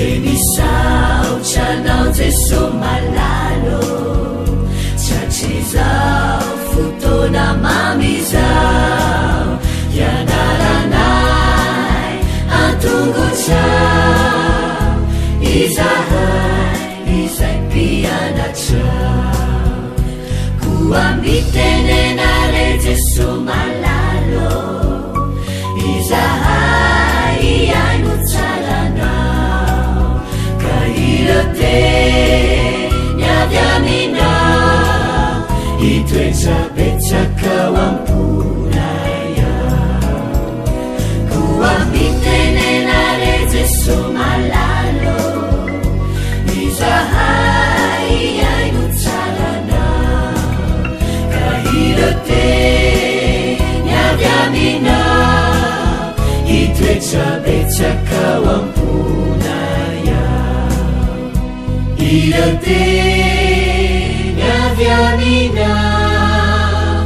Dia misaotra anao Jeso malala ô, Tratrizao fotoana mamy izao, Hianaranay an-tongotrao, Izahay izay mpianatrao. Koa mitenena re Jeso malala ô, Izahay hihaino tsara anao, Ka ireo teny avy aminao, Hitoetra betsaka ao am-ponay ao. Koa mitenena re Jeso malala ô, Izahay hihaino tsara anao, Ka ireo teny avy aminao, Hitoetra betsaka ao am-ponay ao. Ireo teny avy aminao,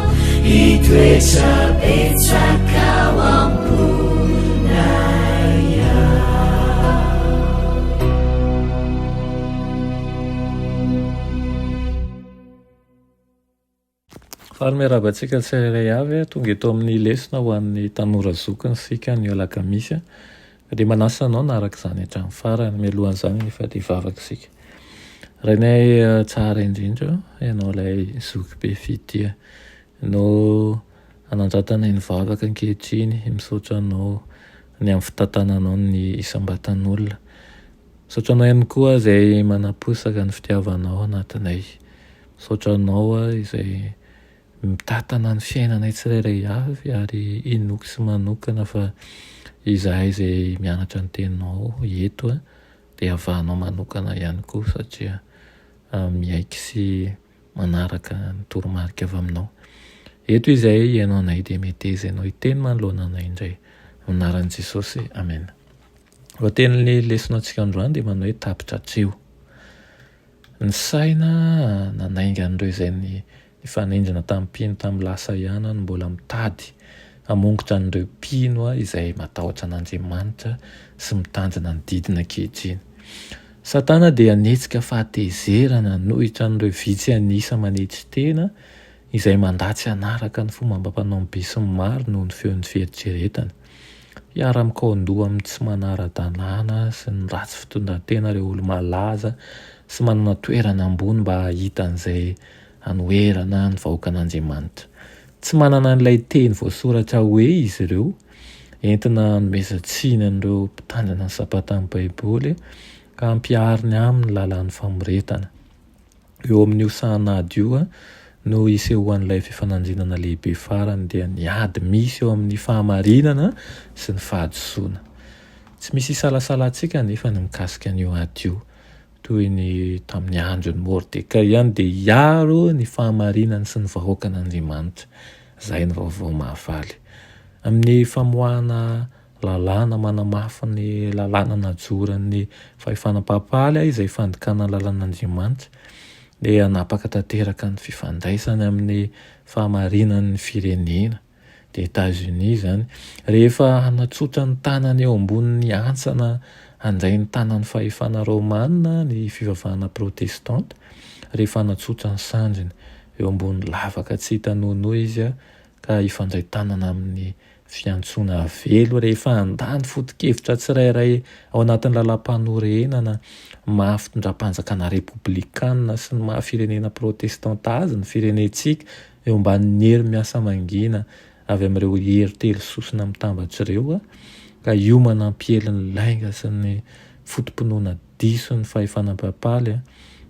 Hitoetra betsaka ao am-ponay ao. Faly miarahaba antsika tsirairay avy, tonga eto amin'ny lesona ho an'ny tanora zokiny isika anio alakamisy. Dia manasa anao hanaraka izany hatramin'ny farany. Mialohan'izany anefa dia hivavaka isika. Rainay tsara indrindra, Ianao ilay zoky be fitia no anandratanay ny vavaka ankehitriny. Misaotra Anao ny amin'ny fitantananao ny isam-batan'olona. Misaotra Anao ihany koa izay manaposaka ny fitiavanao anatinay. Misaotra Anao aho izay mitantana ny fiainanay tsirairay avy ary inoako sy manokana fa izahay izay mianatra ny teninao eto dia avahanao manokana ihany koa satria miaiky sy manaraka ny toromarika avy aminao. Eto izay hihaino anay dia meteza Ianao hiteny manoloana anay indray. Amin'ny anaran'i Jesosy, Amena. Lohatenin'ny lesona antsika androany dia manao hoe tapitra hatreo. Ny saina nanainga an'ireo izay nifanindrina tamin'ny mpino tamin'ny lasa ihany no mbola mitady hamongotra an'ireo mpino izay matahotra an'Andriamanitra sy mitandrina ny didiny ankehitriny. Satana dia hanetsika fahatezerana hanohitra an'ireo vitsy an'isa manetry tena izay mandà tsy hanaraka ny fomba amam-panaon'ny besinimaro noho ny feon'ny fieritreretana. Hiara-mikaon-doha amin'ny tsy manara-dalàna sy ny ratsy fitondran-tena ireo olo-malaza sy manana toerana ambony mba hahita an'izay hanoherana ny vahoakan'Andriamanitra. Tsy manana an'ilay teny voasoratra hoe izy ireo, entina hanomezan-tsiny an'ireo mpitandrina ny Sabatan'ny Baiboly ka hampihariny aminy ny lalàn'ny famoretana. Eo amin'io sahan'ady io no isehoan'ilay fifanandrinana lehibe farany, dia ny ady misy eo amin'ny fahamarinana sy ny fahadisoana. Tsy misy isalasalantsika anefa ny mikasika an'io ady io. Toy ny tamin'ny andron'i Mordekay ihany, dia hiaro ny fahamarinany sy ny vahoakan'Andriamanitra. Izay no vaovao mahafaly. Amin'ny famoahana Lalàna manamafy ny lalàna najoran'ny fahefana papaly izay fandikana ny lalàn'Andriamanitra dia hanapaka tanteraka ny fifandraisany amin'ny fahamarinan'ny firenena, dia Etats-Unis izany, rehefa hanatsotra ny tanany eo ambonin'ny hantsana handray ny tanan'ny fahefana romana ny fivavahana protestanta, rehefa hanatsotra ny sandriny eo ambony lavaka tsy hita noanoa izy ka hifandray tanana amin'ny Fiantsoana avelo rehefa handà ny foto-kevitra tsirairay ao anatin'ny lalàmpanorenana maha fitondram-panjakana repoblikana sy ny maha firenena protestanta azy ny firenentsika eo ambanin'ny hery miasa mangina avy amin'ireo hery telososona mitambatra ireo ka hiomana hampiely ny lainga sy ny foto-pinoana diso ny fahefana papaly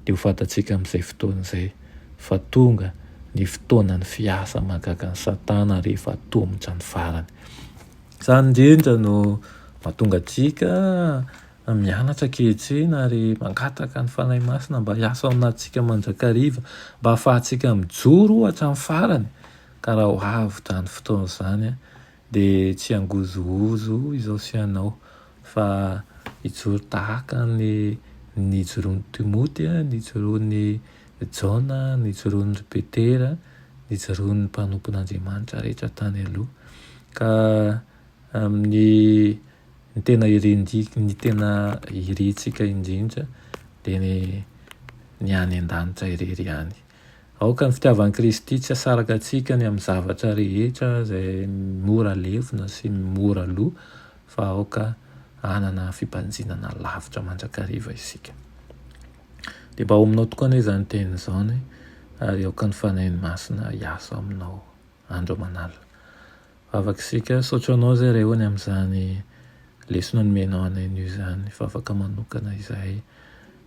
dia ho fantatsika amin'izay fotoana izay fa tonga ny fotoanan'ny fiasa mahagagan'i Satana rehefa atomotra ny farany. Izany indrindra no mahatonga antsika mianatra ankehitriny ary mangataka ny Fanahy Masina mba hiasa ao anatintsika mandrakariva mba hahafahantsika mijoro hatramin'ny farany ka raha ho avy izany fotoana izany Dia tsy hangozohozo izao sy ianao, fa hijoro tahaka ny nijoroan'i Timoty, nijoroan'i Jaona, nijoroan'i ry Petera, nijoroan'ny mpanompon'Andriamanitra rehetra tany aloha. Ka amin'ny. Ny tena irindi, ny tena irintsika indrindra dia ny ny any an-danitra irery ihany. Aoka ny fitiavan'i Kristy tsy hasaraka antsika ny amin'ny zavatra rehetra izay mora levona sy mora lo fa aoka hanana fibanjinana lavitra mandrakariva isika. Dia mba ao aminao tokoa anie izany teny izany ary aoka ny Fanahiny Masina hiasa aminao andro aman'alina. Vavaka isika, Misaotra anao izay Ray ô ny amin'izany lesona nomenao anay anio izany. Vavaka manokana izahay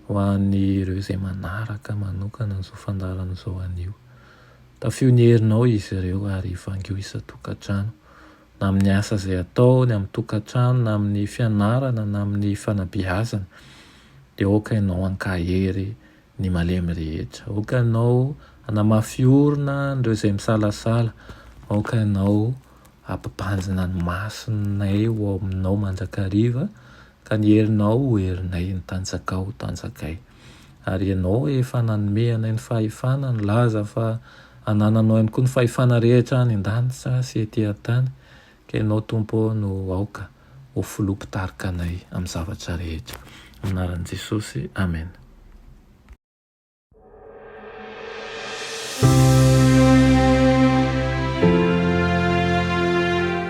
ho an'ireo izay manaraka manokana an'izao fandaharana izao anio. Tafio ny herinao izy ireo ary vangio isan-tokantrano, na amin'ny asa izay ataony, amin'ny tokantrano, na amin'ny fianarana, na amin'ny fanabeazana. Dia aoka ianao hankahery ny malemy rehetra. Aoka ianao hanamafy orina an'ireo izay misalasala. Aoka ianao hampibanjina ny masonay ho ao aminao mandrakariva, ka ny herinao ho herinay, ny tanjakao ho tanjakay. Ary ianao efa nanome anay ny fahefana, nilaza fa anananao ihany koa ny fahefana rehetra any an-danitra sy ety an-tany, ka ianao Tompo ô no aoka ho filoha mpitarika anay amin'ny zavatra rehetra. Amin'ny anaran'i Jesosy, amena.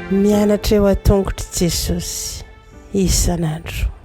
Mianatra eo an-tongotr'i Jesosy isan'andro.